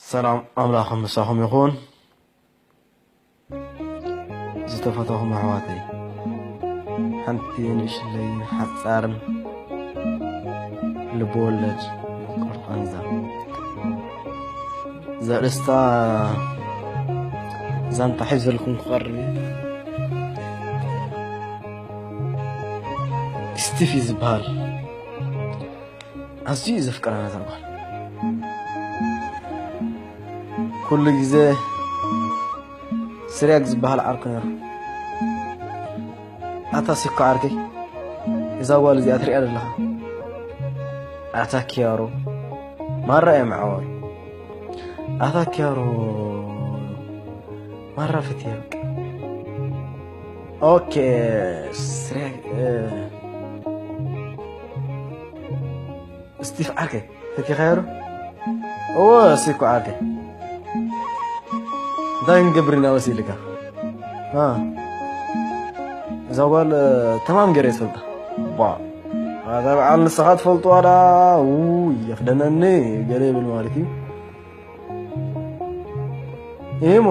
ሰላም ኣምላኽ ምሳኹም ይኹን። ዝተፈተኹም ኣሕዋተይ፣ ሓንቲ ንእሽለይን ሓጻርን ልብወለድ ምቁር ቃንዛ ዘርእስታ ዛንታ ሒዘልኩም ክቐርብ ስቲፊ ዝበሃል ኣዝዩ እዩ ዘፍቅራ ነዛ ጓል። ኩሉ ግዜ ስርያግ ዝበሃል ዓርኩ ነይሩ። ኣታ ሲኮ ዓርከይ፣ እዛ ጓል እዚኣ ትሪኣ ዘለኻ? ኣታ ኪያሮ፣ ማራ እየ መዓወር። ኣታ ኪያሮ፣ ማራ ፈትያ በቃ። ኦኬ፣ ስርያግ፣ እ፣ ስቲፍ ዓርከይ፣ ፈቲኻዮ ዶ? እወ፣ ሲኮ ዓርከይ። እንታይ ክንገብር ኢና መሲልካ? አ፣ እዛ ጓል፣ እ፣ ተማም ገይረ ይፈልጣ። ቧ፣ ኣዛ በዓል ንስኻ ትፈልጥዋ ዳ? ውይ፣ የኽደነኒ ገለ ይብል ማለት እዩ። እሞ፣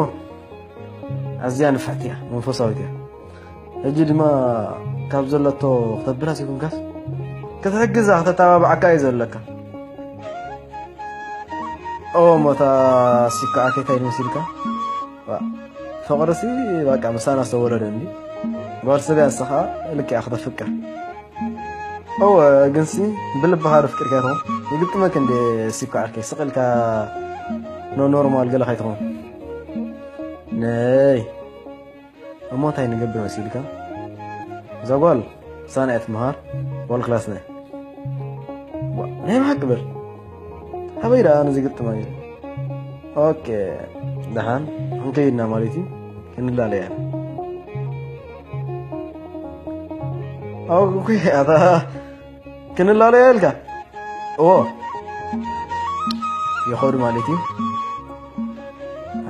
ኣዝያ ንፍዕቲ እያ፣ መንፈሳዊት እያ። ሕጂ ድማ ካብ ዘለቶ ክተብላስ ይኩንካስ፣ ክትሕግዛ፣ ክተተባብዓካ እዩ ዘለካ። ኦ፣ ሞታ ሲኮ ዓርከይ እንታይ መሲልካ? ዋ፣ ፍቕርሲ በቃ ምሳና ዝተወለደ እንዲ። ጓል ሰብ እያ ንስኻ ልክያ ክተፍቅር። እወ፣ ግንሲ ብልብኻ ዶ ፍቅርካ ይኸውን? ይግጥመክ እንዴ ሲኮ ዓርከይ፣ ስቕ ኢልካ ኖ ኖርማል ገለ ከይትኸውን። ነይ፣ እሞ እንታይ ንገብር መሲልካ? እዛ ጓል ሳና እያ ትመሃር፣ ጓል ክላስና እያ። ዋ፣ ናይ ብሓቂ በል። ኣበይ ደኣ ነዚ ግጥም ኣየር? ኦኬ፣ ደሓን ክንከይድና ማለት እዩ። ክንላለያ ኢና። ኦኬ፣ ኣታ ክንላለያ ኢልካ? እዎ። ይኸዱ ማለት እዩ።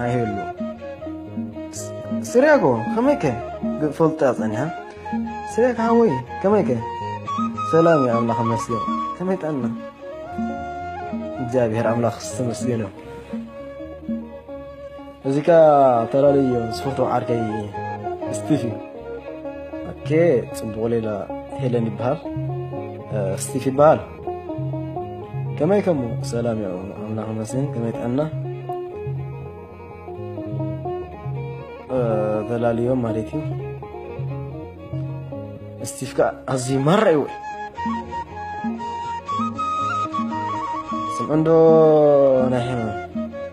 ኣይህሉ። ስ-፣ ስርያጎ፣ ከመይከ? ግ-፣ ፈልጣ ጸኒሓ። ስርያጎ ሓወይ፣ ከመይከ? ሰላም እዩ፣ ኣምላኽ ይመስገን። ከመይ ጠና? እግዚኣብሔር ኣምላኽ ዝተመስገነ። እዚ ከኣ ተላለዮ ዝፈትዎ ዓርከይ ስቲፍ እዩ። ኦኬ፣ ጽቡቕ ሌላ ሄለን ይበሃል። እ፣ ስቲፍ ይበሃል። ከመይ ከሙ? ሰላም እዩ፣ ኣምላኽ ይመስገን። ከመይ ጥዕና? እ፣ ተላልዮም ማለት እዩ። ስቲፍ ከኣ ኣዝዩ ማራ እዩ። ስምዑ እንዶ ናይ ሕማም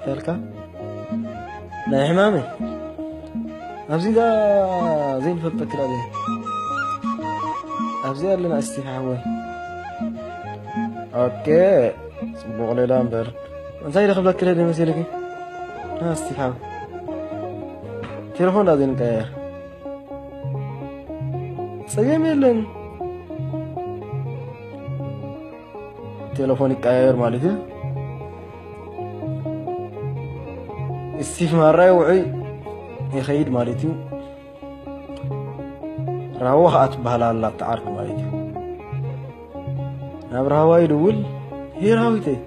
ተልካ ናይ ሕማመይ ኣብዚ ዳ ዘይንፈልጠ ክላ ዘይ ኣብዚ ኣለና ስቲፍ ሓወይ። ኦኬ፣ ጽቡቕ ሌላ እምበር እንታይ ኢለ ክብለኪ ደሊ መሲልኪ? ና ስቲፍ ሓወይ፣ ቴሌፎን ዳ ዘይንቀያየር። ጸገም የለን። ቴሌፎን ይቀያየር ማለት እዩ። ስቲፍ ማራይ ውዑይ ይኸይድ ማለት እዩ። ራህዋ ኸኣ ትበሃል ኣላ እታ ዓርኪ ማለት እዩ። ናብ ራህዋ ይድውል። ሄ ራህዊተይ፣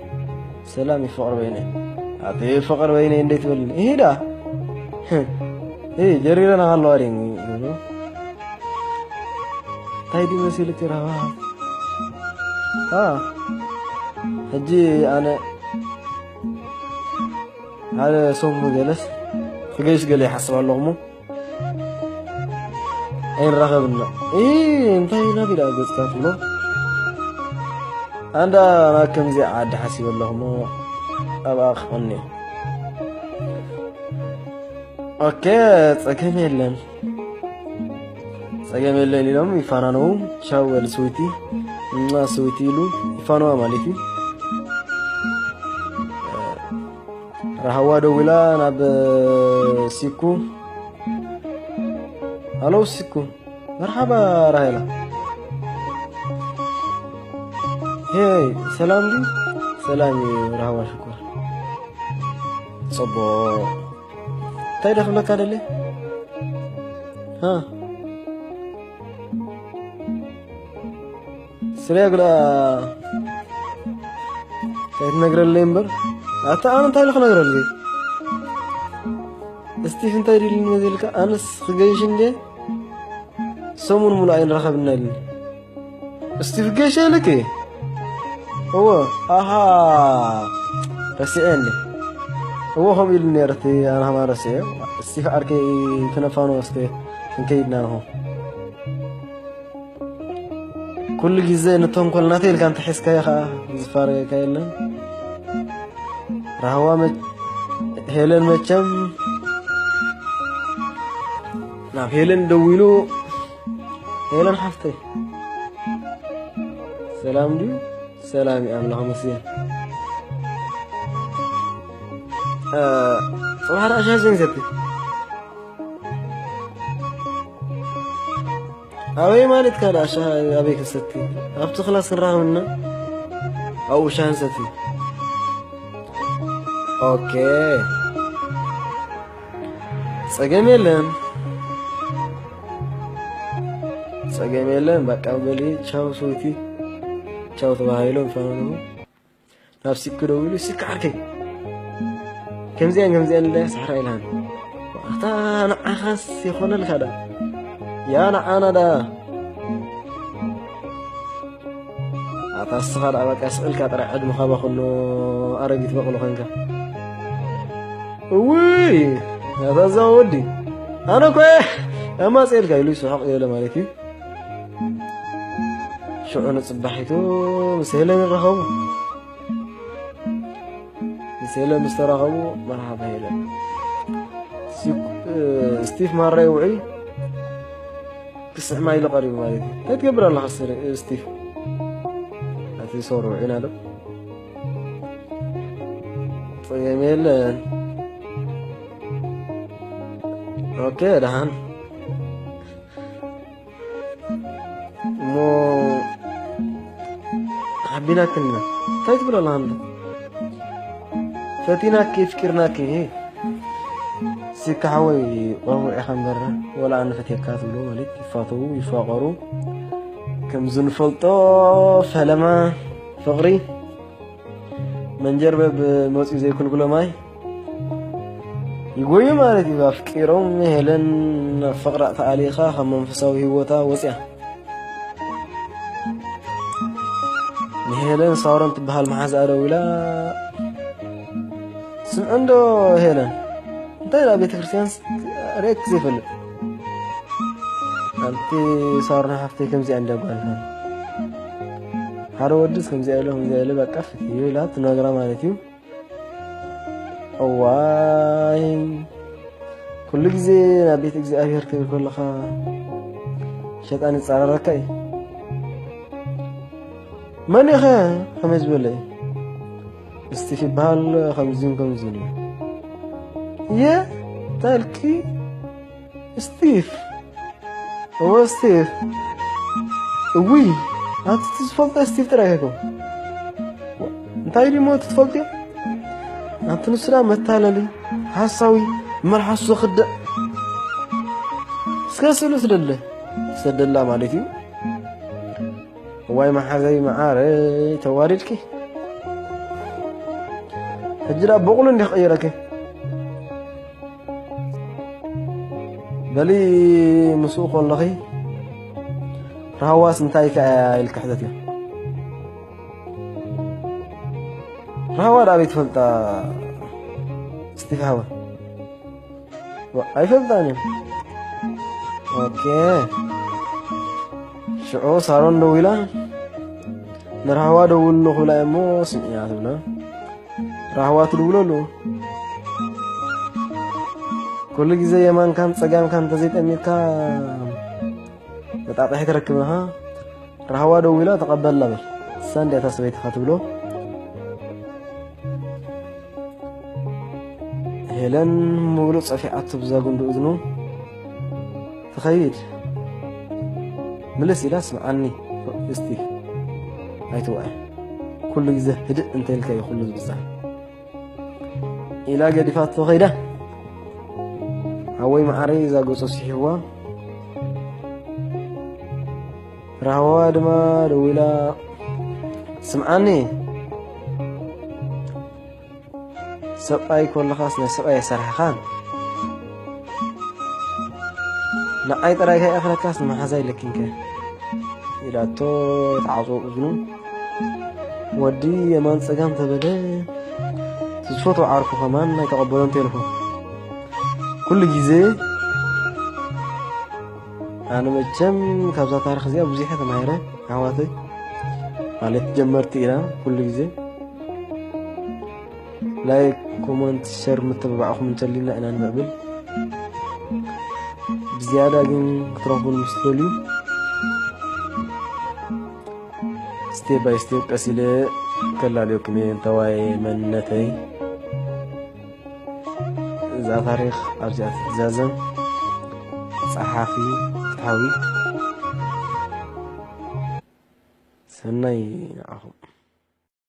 ሰላም ይፍቕር በይነይ። ኣቲ ፍቕር በይነይ እንዴት በልኒ? ይሄዳ። ይሄ ጀሪረና ኣለዋ ዲን። እንታይ ድዩ መሲልኪ ራህዋ? አ፣ ሕጂ ኣነ ሓደ ሰሙን ገለስ ክገይሽ ገለ ይሓስብ ኣለኹ እሞ ኣይንራኸብና። እ፣ እንታይ ናት ኢላ ገጽካ ትብሎ? ኣንዳ ናብ ከምዚ ዓዲ ሓሲበ ኣለኹ እሞ ኣብኣ ክቐኒ። ኦኬ፣ ጸገም የለን። ጸገም የለን ኢሎም ይፋናነዉ። ቻው በል ስዊቲ፣ እማ ስዊቲ ኢሉ ይፋነዋ ማለት እዩ። ራህዋ ደዊላ ናብ ሲኩ። ሃሎ ሲኩ፣ መርሓባ ራሄላ። ሄይ፣ ሰላም ድዩ? ሰላም እዩ ራህዋ ሽኮር። ጽቡቕ። እንታይ ዶ ክብለካ ደለ? ሃ? ስርያግ ደኣ ከይትነግረለይ እምበር፣ ኣታ ኣነ እንታይ ኢለ ክነግረልኪ? እስቲፍ እንታይ ድልኒ መዚልካ? ኣነስ ክገይሽ እንዴ? ሰሙን ሙሉ ኣይንራኸብና ኢልኒ። እስቲፍ ገይሽ ኢልኪ? እወ፣ ኣሃ፣ ረሲዐ እንዴ? እወ፣ ከምኡ ኢሉ ነይረ እቲ ኣነ ከማን ረሲዐ። እስቲፍ ዓርከይ ክነፋንዎ እስከ ክንከይድ ኢና ንኹ። ኩሉ ግዜ ንተንኮል ናተይ ኢልካ እንተ ሒዝካዮ ኸኣ ዝፋረየካ የለን። ራህዋ መ-፣ ሄለን መቸም ናብ ሄለን ደዊሉ፣ "ሄለን ሓፍተይ፣ ሰላም ድዩ?" "ሰላም እዩ፣ ኣምላኽ ይመስገን። እ፣ ጽባሕ ደኣ ሻሂ ዘይንሰቲ?" ኣበይ ማለትካ ደኣ ሻሂ ኣበይ ክንሰቲ? ኣብቲ ክላስ ክንራኸብና ኣብኡ ሻሂ ንሰቲ። ኦኬ። ጸገም የለን። ጸገም የለን። በቃ በሊ ቻው ስዊቲ። ቻው ተባሂሎም ይፋለሙ። ናብ ሲክ ደዊሉ፣ "ሲክ ዓርከይ፣ ከምዚኣን ከምዚኣን ኢለ ሳሕራ ኢላን። ኣታ ንዓኻስ ይኾነልካ ዳ? ያ ንዓና ዳ? ኣታ እስኻ ደኣ በቃ ስቕ ኢልካ ጥራይ ዕድመኻ ባኽኖ ኣረጊት በቕሎ ኾንካ። እውይ፣ ኣታ እዛ ወዲ፣ ኣነ እኮ እየ ኣማጽኤልካ" ኢሉ ይስሕቕ ገለ ማለት እዩ። ሽዑ ንጽባሒቱ ምስ ሄለን ይራኸቡ። ምስ ሄለን ምስ ተራኸቡ፣ መርሓባ ሄለን። ሲ-፣ ስቲፍ ማራ ይውዒ ክስዕማ ኢሉ ቀሪቡ ማለት እዩ። እንታይ ትገብር ኣለኻ ስረ-፣ ስቲፍ? ኣቲ ሶሮ ውዒና ዶ? ጸገም የለን። ኦኬ፣ ደሓን። እሞ ሓቢናክኒ ኢና። እንታይ ትብል ኣለኻ እንዶ? ፈቲናኪ፣ ኣፍቂርናኪ። ሲካ ሓወይ፣ ቆልዑ ኢኻ እምበር፣ ወላ ኣነ ፈትየካ ትብሉ ማለት ይፋተዉ፣ ይፋቐሩ። ከምዚ ንፈልጦ ፈለማ ፍቕሪ መንጀርበብ መጺኡ ዘይኩልኩሎ ማይ ይጎዩ ማለት እዩ። ኣፍቂሮም ሄለን ኣብ ፍቕራ ተኣሊኻ ካብ መንፈሳዊ ህይወታ ወጽያ። ንሄለን ሳሮን ትበሃል መሓዛኣ ደዊላ፣ "ስምዒ እንዶ ሄለን፣ እንታይ ኢላ ቤተ ክርስቲያን ስ-፣ ርኤክ ዘይፈልጥ? ኣንቲ ሳሮን ሓፍተይ ከምዚኣ እንድያ ጓልካ። ሓደ ወድስ ከምዚኣ ኢሎ፣ ከምዚኣ ኢሎ፣ በቃ ፍትዮ" ኢላ ትነግራ ማለት እዩ። እዋይ፣ ኩሉ ግዜ ናብ ቤት እግዚኣብሔር ክብል ከለኻ ሸጣን ይጻረረካ እዩ። መን ኢኸ ከመይ ዝበለ እዩ? ስቲፍ ይበሃል፣ ከምዚን ከምዚን እዩ። እየ፣ እንታይ ኢልኪ? ስቲፍ? እወ፣ ስቲፍ። እውይ፣ ኣቲ ትዝፈልጦ ስቲፍ ጥራይ እኮ። እንታይ ድዩ እሞ እቲ ትፈልጥዮ? ኣቲ ንሱ ደኣ መታለሊ፣ ሓሳዊ፣ መልሓሱ ዘኽድዕ። እስከ ስእሉ ስደለ-፣ ስደላ ማለት እዩ። እዋይ መሓዘይ መዓረይ፣ ተዋሪድኪ። ሕጂ ደኣ በቑሉ እንዲኽ ቀይረኪ። በሊ ምስኡ ከለኺ፣ ራህዋስ እንታይ ከ ኢልኪ ሕተትዮ። ራህዋ ደኣ ኣበይ ትፈልጣ? ስቲፍ ሓወ። ዋ፣ ኣይፈልጣን እየ። ኦኬ። ሽዑ ሳሮን ደዊላ፣ "ንራህዋ ደውሉ" ክብላ እሞ ስምዕያ ትብሎ። ራህዋ ትድውለሉ። ኩሉ ግዜ የማንካን ጸጋምካን እንተዘይጠሚርካ መጣጥሒ ትረክብ ኢኻ። ራህዋ ደዊላ ተቐበላ በል። እሳ እንድያ እታ ሰበይትኻ ትብሎ። ሄለን ምብሉ ጸፊዓቱ ብዛ ጉንዲ እዝኑ ትኸይድ። ምልስ ኢላ፣ "ስምዓኒ ስቲፍ፣ ኣይትውዓል። ኩሉ ግዜ ህድእ እንተ ኢልካ እዩ ኩሉ ዝብጻሕ" ኢላ ገዲፋቶ ከይዳ። ሓወይ መዓረይ እዛ ገጾ ስሒዋ። ራህዋ ድማ ደዊላ፣ "ስምዓኒ፣ ሰብኣይ ከለኻስ ናይ ሰብኣይ ኣይሰርሕኻን፣ ንዓይ ጥራይ ከይኣኽለካስ ንመሓዛይ ለኪንከ? ኢላቶ ተዓጽዎ እዝኑ። ወዲ የማን ጸጋም ተበለ። ዝፈትዎ ዓርኩ ከማን ኣይተቐበሎን ቴሌፎን። ኩሉ ግዜ ኣነ መቸም ካብዛ ታሪኽ እዚኣ ብዙሕ ተማሂረ ኣሕዋተይ። ማለት ጀመርቲ ኢና ኩሉ ግዜ ላይክ፣ ኮመንት፣ ሸር ምትብባዕኹም እንተሊና ኢና ንምዕብል። ብዝያዳ ግን ክትረኽቡን ምስ ትደልዩ ስቴፕ ባይ ስቴፕ ቀስ ኢለ ከላልየኩም እየ። እንተዋይ መንነተይ እዛ ታሪኽ ኣብዚኣ ትዛዘም። ጸሓፊ ፍትሓዊ ሰናይ ንዓኹም።